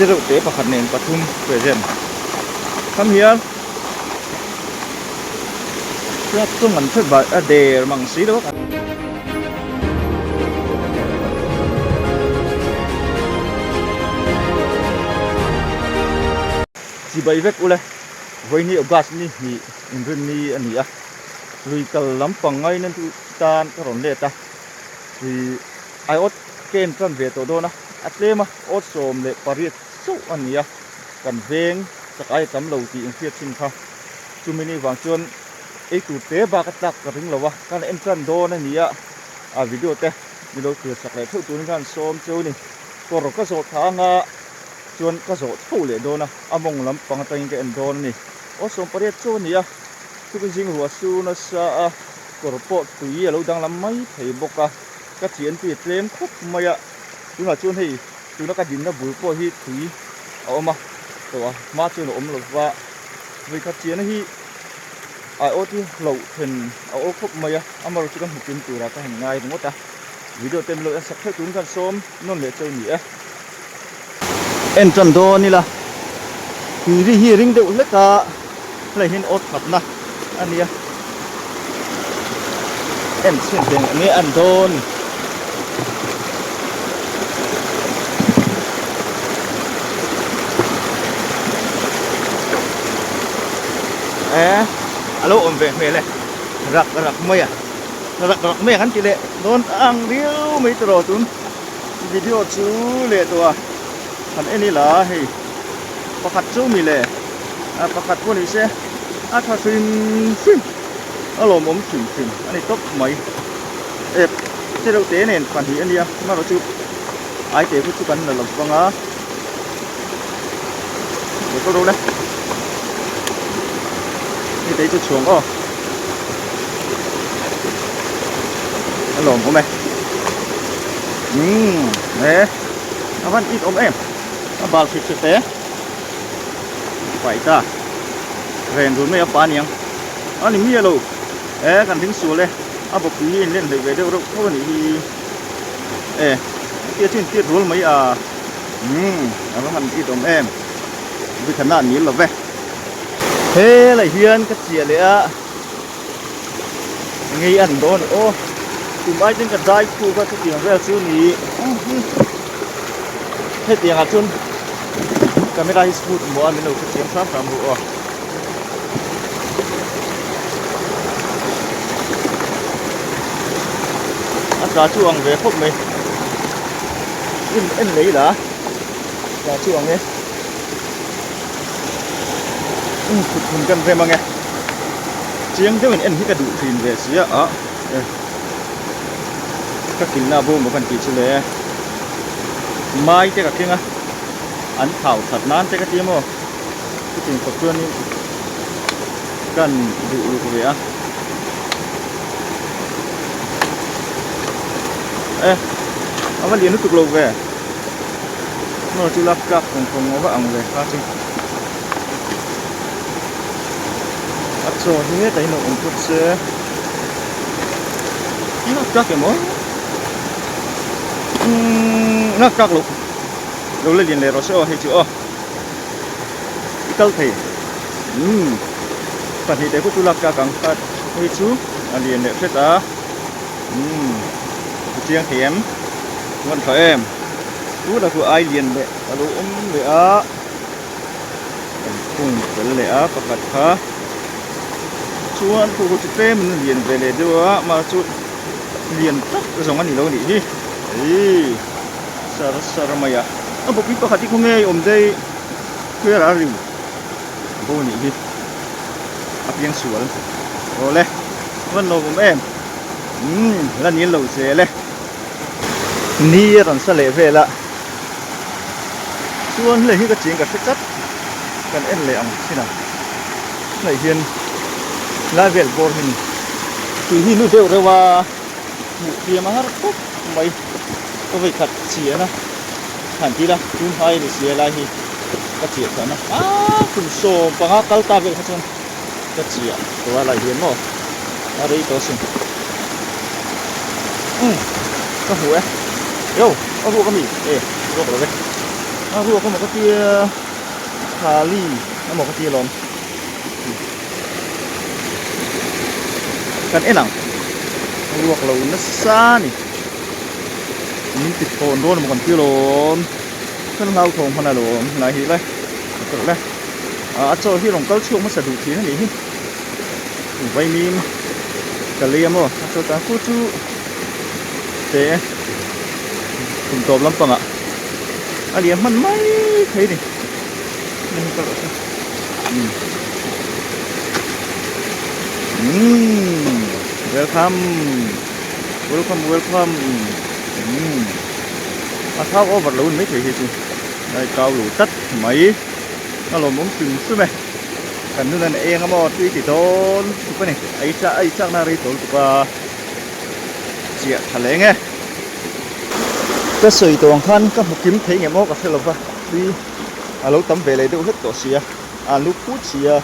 Te reuh te pakhat nen pathum present kham hian sap tawng an hre a der mang si lo a. Chibai vek ule vawiini August ni hnih inrinni a ni a, lui kal lampang ngaina tan ka rawn let a, ih aiawt ka en tan ve tawh dawn a. A tlem a, awt 18 chauh a ni a, kan veng chak ai a tam lo tih inhriat thin kha. Chumi ni vang chuan ei tur te bak a tlak ka ring lo a, kan en tan dawn a ni a, a video te mi lo thlir sak leh theuh turin khan sawm cheu a ni. Kawr ka zawh thla anga chuan ka zawh tho leh dawn a, a mawng lampang atangin ka en dawn a ni. Awt 18 chauh a ni a, chumi zing ruah su nasa a, kawr pawh tui a lo danglam mai thei bawk a, ka thian tui a tlem khawp mai a. Tunah chuan hei tuna ka dinna bul pawh hi tui a awm a, tawh a hma chuan a awm lo va, vawikhat chiahna hi aiawt hi hlauh then a awl khawp mai a, amaherawhchu chu kan hmu kim turah ka han ngai ringawt a, video te milo en sak theuh turin khan sawm nawn leh cheu ni e. En tan dawn ila tui ri hi ring deuh hlek a, helai hian awt khatna a nia en chhin teh nge an dawn e a lo awm ve hmel e rak rak mai a rak rak mai a kan ti leh dawn ang riau mai tawh tun video chu leh tawh a han en ila hei pakhat chu mi le a pakhat pawh ni se a tha hrim hrim a lawmawm hrim hrim a ni tawp mai ep che deuh te nen pahnih a nia amaherawh chu ai te khu chu kan la lo vang a lo kal ro le ni te chu chhuang aw a lawmawm e umm he a van it awm em a bal hrit hrit te paih ta ren run mai a pa aniang a ni miah lo e kan ding sual e a bawkpui hi a inlen hleih ve deuh reuh tho a nih hi e tia chu intiat rual mai a umm a va han it awm em vawikhatna an nil lo ve helai hian ka chiah leh a ngei an dawn aw tum ai ten ka dai khuk a chutiang vel chu ni hetiang ah chuan camera hi smooth maw a min lo hrethiam hram hram ru aw a tla chu ang ve khawp mai in en lei la tla chu ang e um thut hun kan rem ang e chiang deuhin en hi ka duh thin ve sia ah e ka kilna bo maw kan tih chu le mai te ka keng a an thau that nan te ka ti maw chutiang khawp chuanin kan duh ruk ve a e a va lian lutuk lo ve maw chu lak tlak kawng kawng a va ang ve kha chu a chaw hi hetah hian a awm phawt se lak tlak emaw umm lak tlak loh lo la lian leh rawh se aw hei chu aw i kal thei umm pahnih te khu chu lak tlak ang kha hei chu a lian leh hret a umm a chiang thei em ngawn tha em tunah chu ai lian leh a lo awm leh a kan khung fel leh a pakhat kha chuan khu chu tlem in a lian ve leh deuh a mahse chu lian tak zawng a ni lo nih hi eii sar sar mai a a bawkpui pakhat hi khawnge awm daih clear a rim bo nih hi a piang sual awle van lo awm em umm la nil lo zel e ni a rawn sa leh vel a chuan hlei hi ka ching ka hre tlat kan en leh ang chin a hlei hian lai vel bawr hi ni tui hi nu deuh reuh a hmuh thiam a har khawp mai ka vawi khat chian a han ti ila tun hmai a ni si lai hi ka chiah chhuah na a kum 15 kal ta vel kha chuan ka chiah tawh a lai hian maw a rei tawh asin umm ka hmu e yo a ruak ami e ruak lo ve. A ruak emaw ka tia khali emaw ka tia lawm. Kan en ang. A ruak lo nasa a ni. Min ti thawn dawn emaw kan tia lawm. Kan hlau thawng hman alawm hnai hi le. A tawrh le. A chaw hi rawn kal chhuak hmasa duh thin a nih hi. Vaimim ka lei a maw a chaw tan chu chu te kum tawp lampangah a lian hman mai thei a ni. Umm welcome welcome welcome umm a thau over lo mai thei hi chu a kau lo tlat mai a lawmawm hrim hrim e kan nun an eng a maw tui ti dawn lutuk a ni ei chak ei chakna rei tawh lutuk a chiah tha leng e ka sawi tawh ang khan ka hmu kim thei ngem aw ka hre lova tui. A lo tam ve leh deuh hlek tawh sia, a lu phut sia.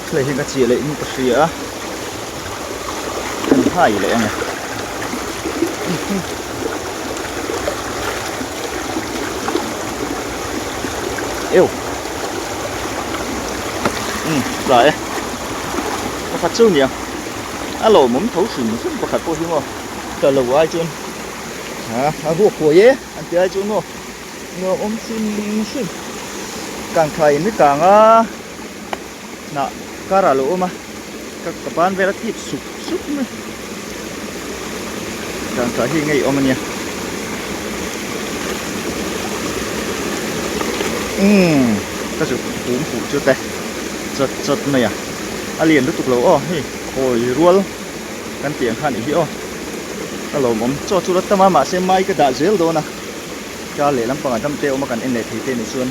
Thlei hian ka chiah leh in ka hria a, kan hai leh ang e. Eo. Um, tla e. Pakhat chu nia. A lawmawm tho hrim hrim pakhat pawh hi maw. Tla lo ai chuan. Ha, a ruak huai e. An ti ai chu maw nuam awm hrim hrim kang tha in mi kang a hnah kar ah lo awm a ka ka ban vel a thip sup sup mai kang tha hi ngei awm a nia umm ka zuk hum huh chu te chawt chawt mai a a lian lutuk lo aw hei khawi rual kan tih ang kha a nih hi aw. Ka lawmawm chaw chu la tam a mahse mai ka dah zel dawn a kar leh lampangah dam te awm a kan en leh thei te nih chuan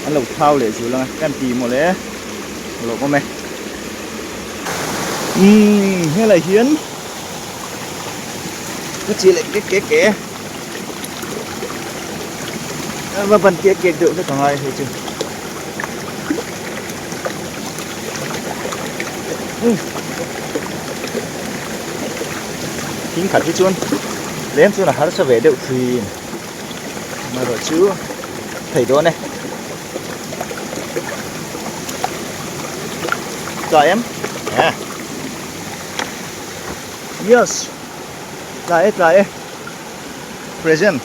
an lo thau leh zul ang a kan ti mawle ka lawmawm e umm helai hian ka chi leh kek kek ke a va ban kek kek deuh hlek angai hei chu umm. Thing khat hi chuan tlem chuan a harsa ve deuh thin amaherawh chu thei dawn e tla em eh yes tla e tla e present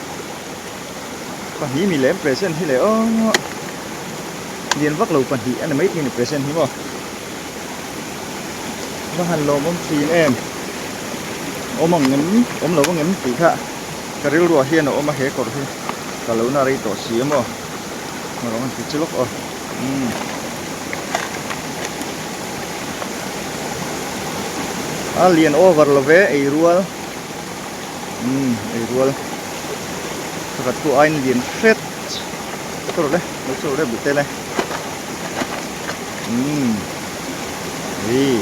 pahnih mi lem present hi le aw lian vak lo pahnih a ni maithei a ni present hi maw. Va han lawmawm thin em awm ang em awm lo ang em tih kha ka rilruah hian a awm a he kawr hi ka lo na rei tawh si a maw a rawn ti chu lawk aw umm a lian over lo ve ei rual umm ei rual pakhat pawh aiin lian hret ka rawh le lo chu rawh le buh te le. Umm hei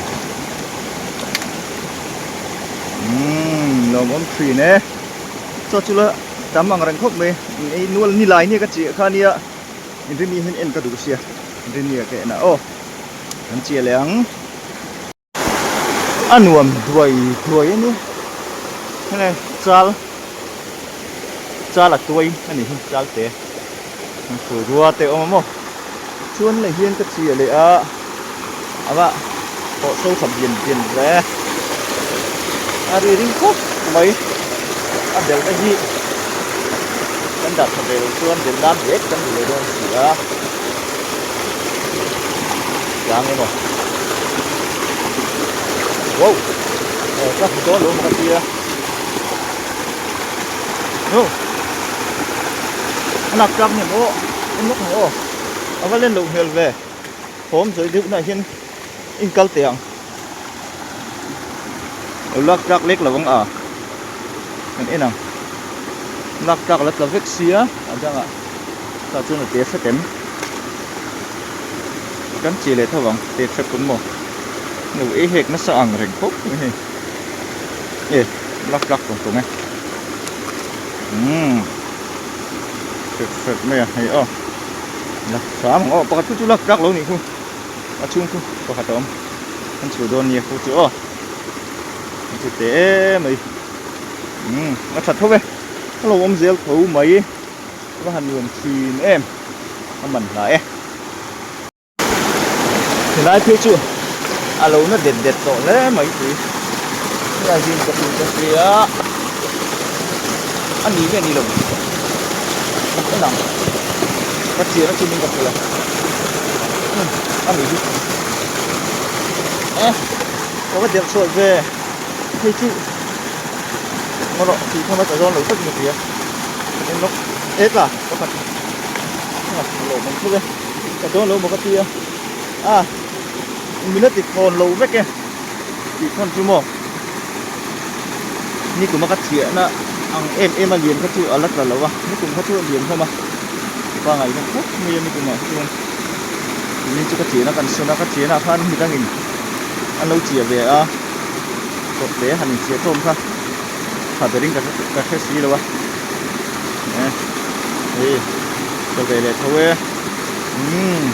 umm lawmawm thin e chaw chu la tam ang reng khawp mai ei nual ni lai nia ka chiah kha nia inrini hian en ka duh sia inrini ah ka en a aw kan chiah leh ang. A nuam duai duai a ni heng chal chal a tuai a ni hi chal te fur rua te a awm a maw chuan leh hian ka chhiah leh a a va pawh so tha bian bian hle a ri ring khawp mai a belh na hi kan dah tha ve lo chuan belh nan vek kan duh lo dawn si a. Tlang emaw wow eh ka hmu dawn lo maw ka tia no a lak tlak hnem aw en lawk ang aw a va len loh hmel ve thawm zawi deuh nah hian in kal teh ang lo lak tlak lek lo ang a kan en ang lak tlak la tla vek sia a dangah tah chuan a te hret em kan chi leh tho ang te hret pawn maw lo ei hek nasa ang reng khawp mai hei e lak tlak tawng tawng e umm hret hret mai a hei aw lak hram ang aw pakhat chu chu lak tlak lo nih khu a chhung khu pakhat a awm kan chhuh dawn nia khu chu aw a chu te mai umm a tha tho e a lo awm zel tho mai. Va han nuam thin em a man hla e. Helai phei chu a lo na det det tawh hle mai tui. Helai hi ka hmu ka hria a ni nge ni lo en ang ka chian a chumin ka hria lo a ni hi e ka va delh chhuah ve hei chu ngaw tih kha ka zawn lo tak in ka hria en lawk e tla pakhat a lawm ang theuh e ka dawn lo maw ka ti a a min a ti thawn lo vek e tih thawn chu maw nikum a ka chhiahna ang em em a lian kha chu a la tla lo a nikum kha chu a lian hlawm a pangai na khawp mai a nikum ah chuan nimin chu ka chiahna kan sawn a ka chiahna ah khan midangin an lo chiah ve a kawrte han inchiah tlawm kha tha berin ka ka hre si lo a e hei ka ve leh tho e umm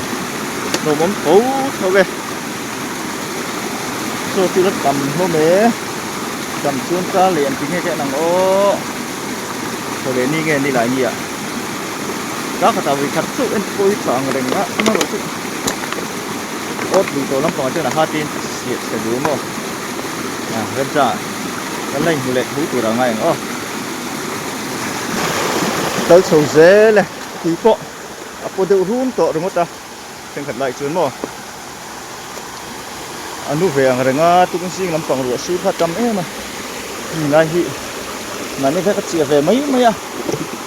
hlawmawm tho tho e chaw chu la tam hlawm e tam chuan kar leh an ti nge ka en ang aw thaw leh ni nge ni lai ni ah kar khatah vawi khat chauh en pawh hi tha ang reng a amaherawh chu awt lui tawh lampangah chuan a ha te in chhiah chhe duh maw a remchang ah kan la inhmu leh tho tur a ngai ang aw kal chho zel e tui pawh a paw deuh rum tawh ringawt a thenkhat lai chuan maw a nu ve ang reng a tukin zing lampang ruah sur kha a tam em a hemi lai hi mahni vek a chiah ve mai mai a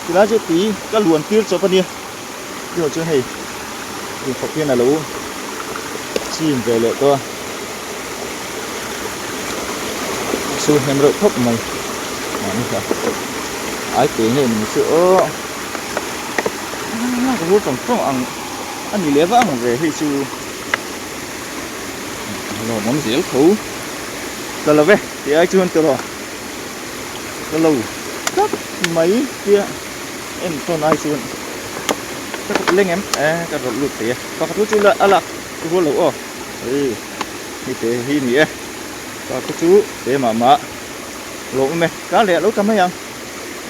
tilai chu tui ka luan tir chawp a nia tihah chuan hei inkhawp hian a lo chim ve leh tawh a su hnem reuh khawp mai mahni kha ai te nge ni chu aw ka vur tawng tawng ang a ni leh vang ve hei chu lawmawm zel tho ka lo ve tih ai chuan tawh ka lo tlat mai tia en tawn ai chuan ka kut leng em e ka rawlh lut thei e pakhat chu a lak rual lo aw hei hei te hi a ni e pakhat chu te mah mah lawm awm e kar leh a lo ta mai ang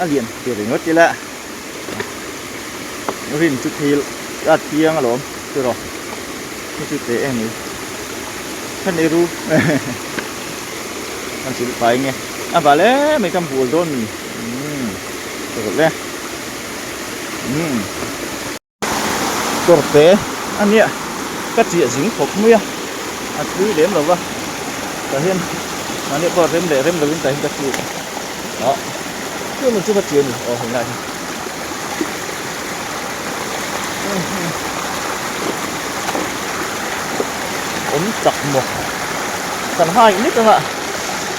a lian ti ringawt ila rin chu thil a thiang alawm tiraw hei chu te em ni kha nei ru kan chilh fai nge a val em mai kan bul dawn mi umm ka rawlh e umm kawrte a nia ka chiah zing khawp mai a a thui lem lo va tah hian mahni pawh rem leh rem lovin tah hian ka chiah ah chuan chu ka chiah a ni aw helai hi. Awm chak maw kan hai nek anga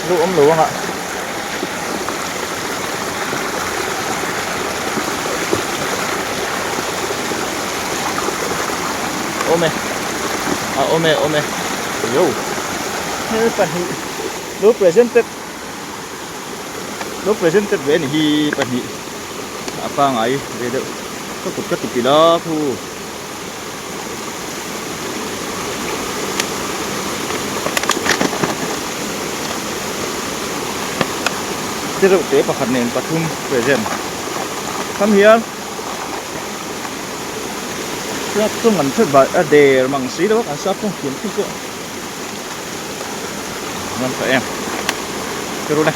lo awm lo anga awm e a awm e awm e yo hel pahnih lo presented lo presented ve a ni hi pahnih a pangai ve deuh ka kut ka ti pilh a khu Te reuh te pakhat nen pathum present come here sap tawng an hre bai a der mang si lo a kan sap tawng thiam thil pawh an tha em te run e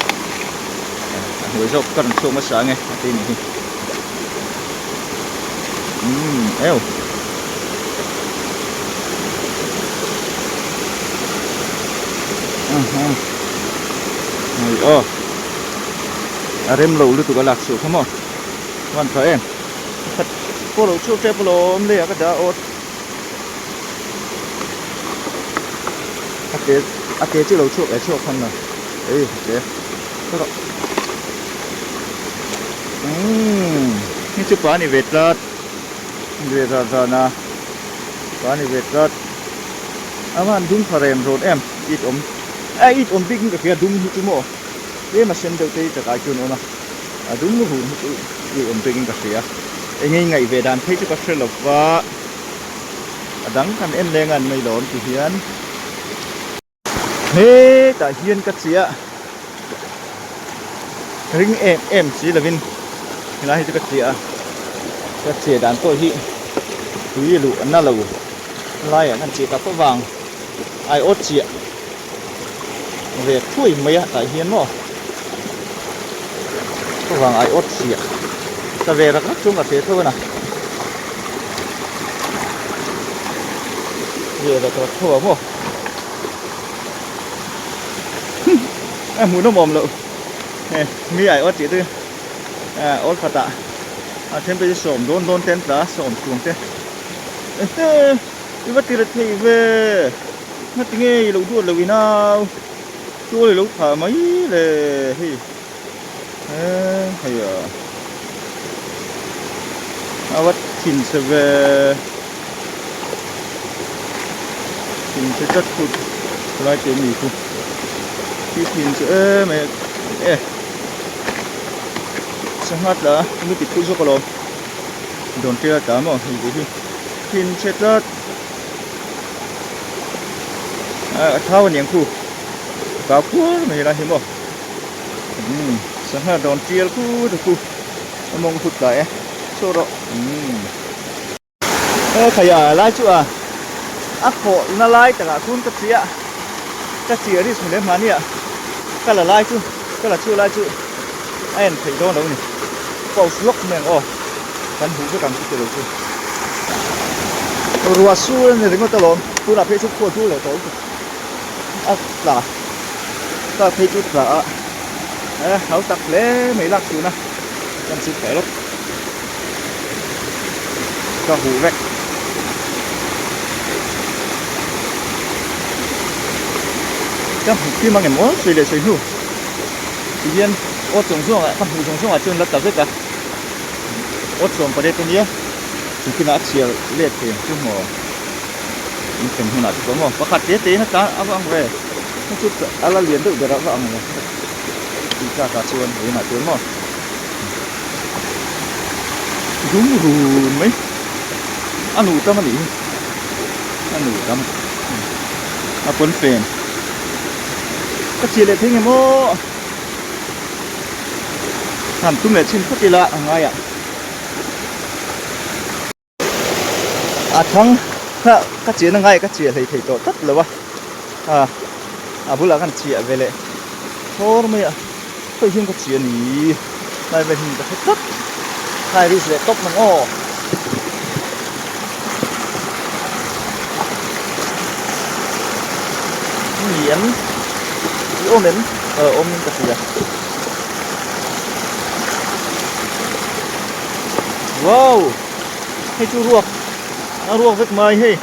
a hnuai zawk ka rawn chhuak hmasa ange a ti nih hi. Umm eu. Aha. Hei aw. A rem lo lutuk a lak chhuah kha maw. Chuan tha em. Khat pawh lo chhuak tep alawm lei ah ka dah awt. A te a te chu lo chhuak eh chhuak khan lo. Ei a te. Umm hi chu pa ni ve tlat ve zan zan a pa ni ve tlat a van dum tha rem rawn em it awm a it awm bik in ka hria dum hi chu maw tlem a sen deuh te hi chakai chu an awm a a dum run hi chu it awm bik in ka hria eng nge ngaih ve dan phei chu ka hre lo va a dang kan en leng a an mai lo an ti hian. Hetah hian ka chiah ring em em si lovin helai hi chu ka chiah a. Ka chhiah dan pawh hi tui luh a na lo laiah kan chhiah tak avang ai awt chiah ve thuai mai a tah hian maw chuvang ai awt chiah ta ve rak rak chung ka hria tho a na ve rak rak tho a maw a hmuhnawm awm loh hei mi ai awt tih te awl khatah a then te chu sawm dawn dawn te an tla a sawm chuang te ehe i va ti ret thei ve ngati nge i lo duat loh i nau tual i lo thah mai le hei eee hei a a va thin chhe ve thin chhe tlat khut lai te mi chu khi thin chhe em em e sangha tla mi ti phu zawk alawm dawn ṭial tla maw hei ve hi thin chhe tlat a thau aniang khu kau phuar mai helai hi maw umm sangha dawn ṭial khu ta khu a mawng hut tlai e chhuak rawh umm. He khaia lai chu a a khawh na lai takah khuan ka chiah ka chiah risk leh mahnia ka la lai chu ka la chhuah lai chu a en theih dawn lo a ni pause lawk mai ang aw kan huh vek ang chu tilo chu ruah sur a ni ringawt alawm tunah phei chu khual dur leh tawh lutuk a tla tla phei chu tla a e hau tak hle mai lak chhun a kan chhip tawh lawk. Ka huh vek. Ka hmuh kim ang em aw sawi leh sawi hnu ti hian aw chawng zawngah ka hmuh zawng zawngah chuan la ta vek a aw chawm pariat ania chungkinah a chhiar let thei ang chu maw in thlen hunah te pawh maw pakhat te te in a tlan a va ang ve hei chu a la lian deuh ber a va ang ve tih tlakah chuan vawiinah chuan maw. Dum run mai a nu tam a nih hi a nu tam a pawn fen ka chhiah leh thei nge maw han tum leh chhin phawt ila a ngai ah. A thang kha ka chiahna ngai ka chiah hlei thei tawh tlat lo a, ah a bulah khan chiah ve leh thawr mai a, khawi hian ka chiah a ni tlai vel hi ka hre tlat tlai risk leh tawp mang aw. Ni em i awm em awm in ka hria. Wow! Hei chu ruak a ruak vek mai hei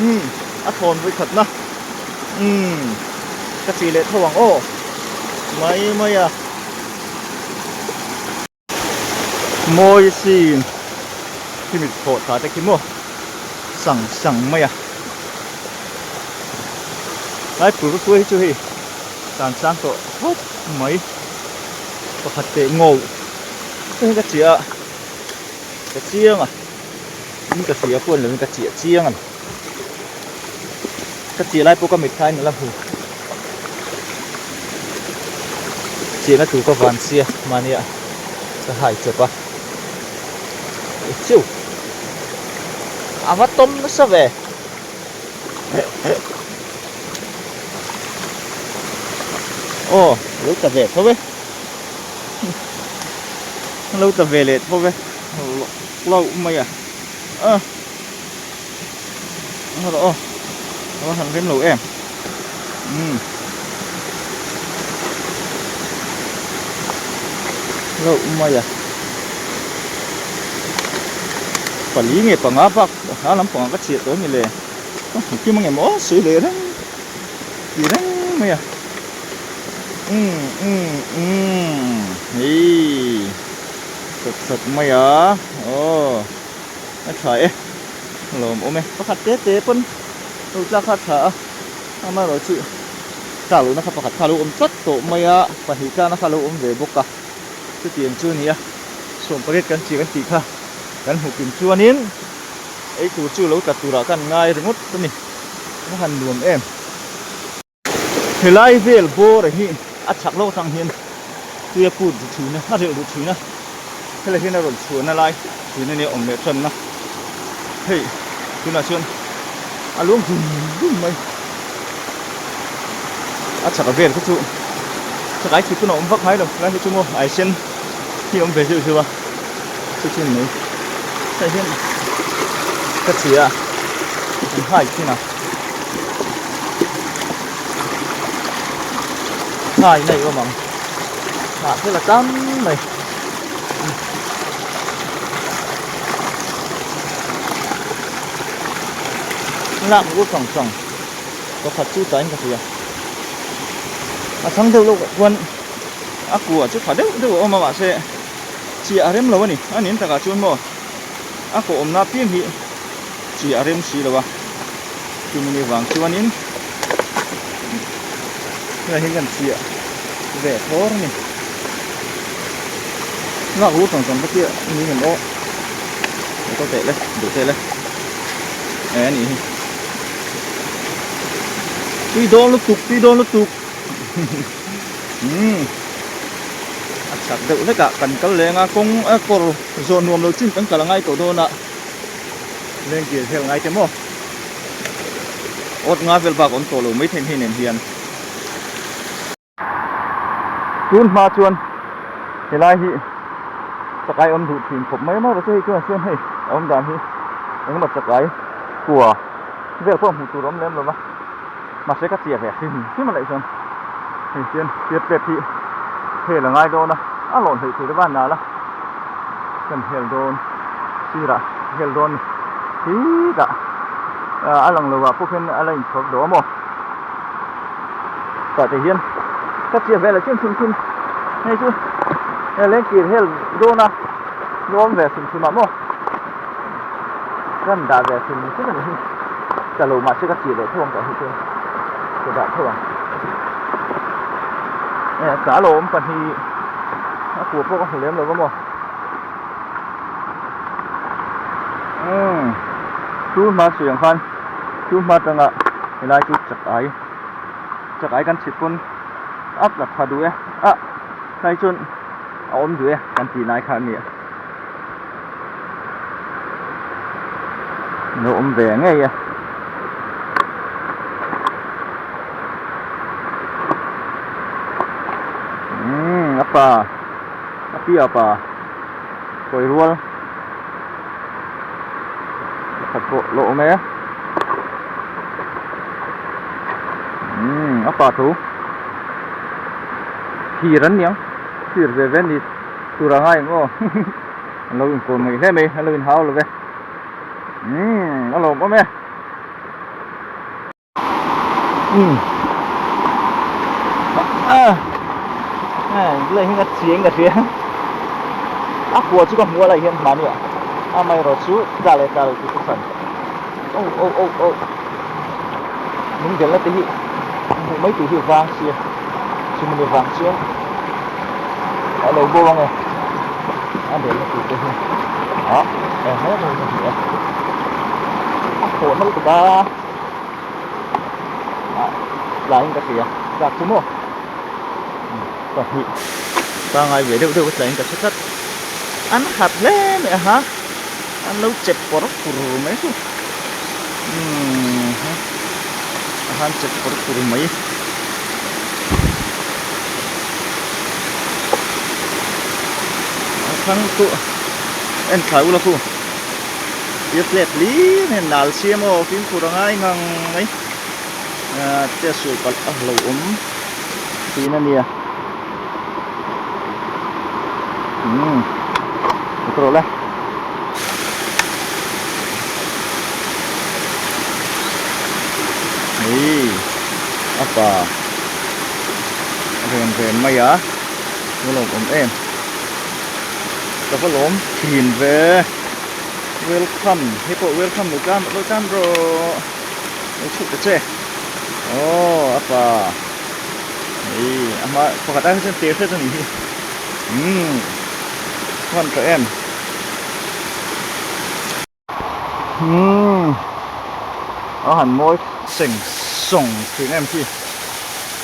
umm a thawn vawi khat na umm ka chi leh tho ang aw mai mai a mawi sin khi mit thawh thla te khi maw sang sang mai a lai pur pur hi chu hei tan sang tawh khawp mai pakhat teh ngo hei ka chiah a ka chiang a in ka hria pawh ni lovin ka chiah chiang a ni ka chiah lai pawh ka mit thlaiin a la hmu chiahna tur ka van sia mahnia ka hai chawp a chiu a va tawm nasa ve. Aw lo tla ve tho e lo tla ve leh tho e hlauh mai a a rawh aw a va han rem lo em umm hlauh mai a pali nge panga bak a lampangah ka chhiah tawh a ni le ka hmu kim ang em aw sawi leh reng ti reng mai a umm umm umm hei sawt sawt mai a aw a tha e lawm awm e pakhat te te pawn lo tlak kha a tha a amaherawhchu tlak lohna kha pakhat kha a lo awm tlat tawh mai a pahnih tlakna kha a lo awm ve bawk a chutiang chu a ni a 18 kan chi kan tih kha kan hmuh kim chuanin ei tur chu lo tla turah khan ngai ringawt a ni a han nuam em. Helai vel bawr hi a chhak lawk atang hian tui a put ru thin a, a relh ru thin a, helai hian a rawn chhuahna lai. Thin a nia awm leh tanna hei tunah chuan a luang dum dum mai a chak vel kha chu chakai thli pawn a awm vak ngai lo helai hi chu maw ai sen hi a awm ve zeuh zeuh a chu chu a ni mai hei hian ka chhia an hai thin a hai na i awm ang hnah thil a tam mai. Lak ru hrang hrang pakhat chu tain ka hria a chhang deuh loh chuan a kua chu tha deuh deuh a awm a mahse chiah a rem lo a ni a nin takah chuan maw a kawh awmna apiang hi chiah a rem si lo a chumi ni vang chuanin tunah hian kan chiah ve thawr a ni. Lak lu tang tang ka tia ni ngem aw ka teh le duh teh le e ani hi tui dawn lutuk tui dawn lutuk umm a chak deuh hlek ah kan kal leng a kawng a kawr zawh nuam lo chin kan kal a ngai tawh dawn a leng kir hel ngai te maw awt nga vel bak awm tawh lo maithei hei nen hian. Tun hma chuan helai hi chakai awm duh thin khawp mai mai rawh chu hei chuan chuan hei a awm dan hi engemaw chakai kua vel pawh hmuh tur a awm lem lo va mahse ka chiah ve hrim hrim a leh chuan hei hian piat pet hi hel a ngai dawn a a lawn hleih thei lova a nal a kan hel dawn sirah hel dawn a ni khitah a lang lo ah pawh khian a la inchhawp daw a maw. Tah te hian ka chiah vel ah chian chhun chhun hei chu hei leng kir hel dawn a nuam ve chhun chhun ah maw kan dah ve chhun chhun a ni hi ka lo mahse ka chiah leh tho ang tah hi chuan ka dah tho ang e tah lawm pahnih a kua pawh ka hmu lem lo va maw umm chu hma sawi ang khan chu hma atanga helai chu chak ai chak ai kan chhit pawn a tla tha duh e a tlai chuan a awm duh e kan tih lai kha a ni a lo awm ve ngei e. Umm a pa a piah pa kawi rual pakhat pawh la awm e umm a pa tho thir an niang thir ve ve ni tur a ngai ang aw an lo inkawm ngaih hle mai an lo inhau lo ve umm a lawmawm e. Umm ah ah hian a chiang ka hria a kua chu ka hmu a lai hian hmani ah amaherawh chu tla leh tla lo tih chu hran oh oh oh oh lung delna te hi hmuh mai tur hi vang sia chumi vang chuan a lo bo ang e a delna tur te hi ah eh he ka hmu a a khawh na lutuk a. Ah tlaiin ka hria tlak chu maw pahnih pangai ve deuh deuh tlaiin ka hre tlat an khat hle mai a ha an lo chep pawr pur mai chu umm a han chep pawr pur mai a thlang chu en thlai ula khu. Thil tlek hlim hian nal siam aw fimkhur a ngai ngang mai ah chetsual palh a lo awm thin a nia umm ka rawh le. Hei a pa a rawn ven mai a a lawmawm em ka va lawm thin ve. Welcome hei pawh welcome lo tlan lo tlan rawh lo chhuk ta che aw a pa hei a hma pakhat ai chuan te hret a nih hi umm hman tawh em umm a han mawi seng sawng thin em khi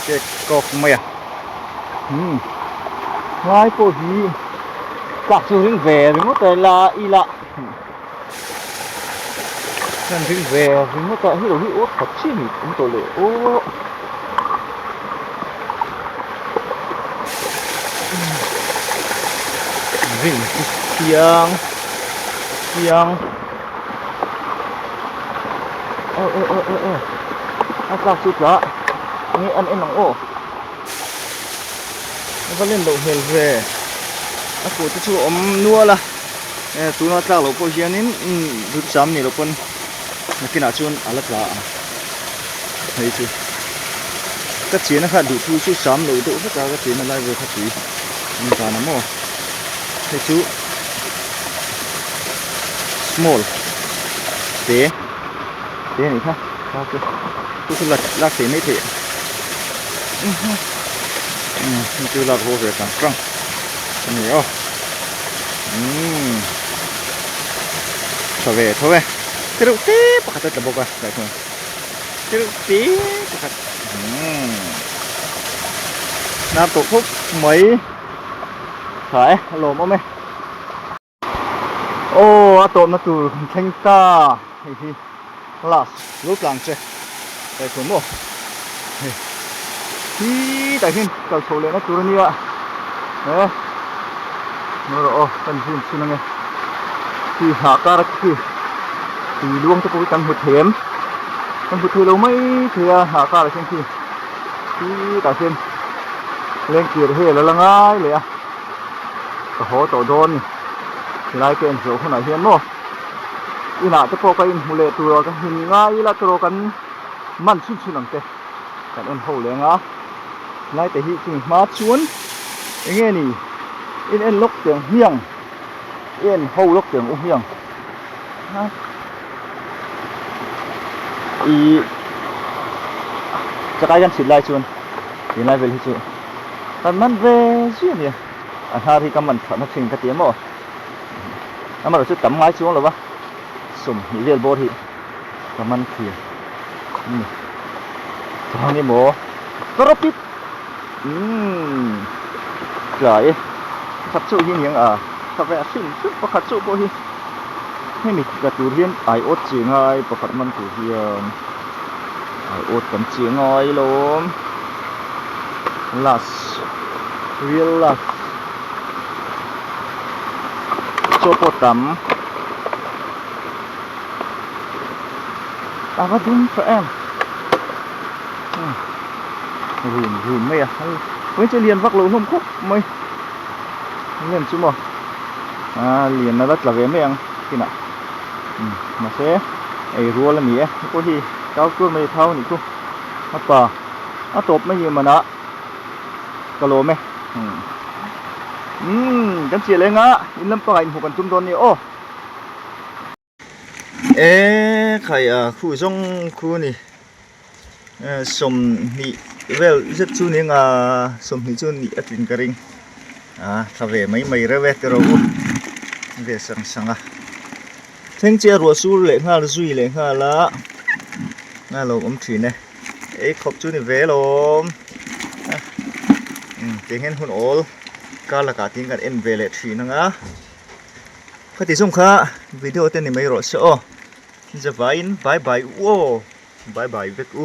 cake kawk mai a umm hlai pawh hi tlak chu ring ve ringawt a la ila. Kan ring ve ringawt a, hei lo hi awt khat chi ni awm tawh le aw. Ring chu chiang chiang aw aw aw aw aw a tlak chu tla enge an en ang aw a va len loh hmel ve a kut te chu a awm nual a e tuna tlak loh pawh hianin duhthusam ni loh pawn nakinah chuan a la tla ang hei chu ka chian a kha duhthu chu sam loh deuh vek a ka chian a lai vel kha tui an van a maw hei chu small te te a nih kha chu chu chu lak thei mai theih umm hei chu lak haw ve tang tang a ni aw umm tha ve tho e te reuh te pakhat a tla bawk a tah chuan te reuh te pakhat umm hnar tawh khawp mai tha e a lawmawm e. Aw a tawpna tur kan thleng ta hei hi last lo tlang che kaihthawh maw hei hi tah hian kal chho lehna tur a nia he maw rawh aw kan zoom chhun ange khi hnah kar a khi tui luang te pawh hi kan hmu thei em kan hmu thei lo mai thei a hnah kar ah khian khi khi tah khian lengkir hel a la ngai leh a. Ka haw tawh dawn ni. Helai ka en zawh hunah hian maw inah te pawh ka inhmu leh tur a ka hlim ngai ila tawrh kan man chhun chhun ang te kan en ho leng a. Helai te hi chumi hma chuan eng nge ni in en lawk teh ang hmiang i en ho lawk teh ang u hmiang ih chakai kan chhit lai chuan tunlai vel hi chu. Kan man ve zui a nia, a hnar hi ka man thatna thin ka ti a maw? Amaherawh chu tam ngai chuang lo va, 20 vel bawr hi ka man thin a ni. Chuang emaw ka rawpit umm tlai e, pakhat chauh hi aniang a, tha ve a hrim hrim pakhat chauh pawh hi hemi tla tur hian aiawt chi ngai pakhat man tur hian aiawt kan chi ngai lawm. Last real last chaw pawh tam a va dum tha em run run mai a vawiin chu lian vak lo hlawm khawp mai lian chu maw a lian a la tla ve mai ang kinah mahse ei rual a ni e hei pawh hi kau tur mai thau a nih chu a pa. A tawp mai hi manah ka lawm e. Umm kan chiah leng a in lampangah inhmuh kan tum dawn nia aw. E khai a khu zawng khu a ni 20 vel zet chu ni anga 20 chu nih a tlin ka ring a thla ve mai mai reuh e tiraw u ve sang sang a. Thleng chiah ruah sur leh nghal zui leh nghal a a lo awm thin e ei khawp chu ni ve lawm tiang hian hun awl kar lakah tiin kan en ve leh thin ang a khati zawng kha video te ni mai rawh se aw zavaiin bye bye u aw bye bye vek u.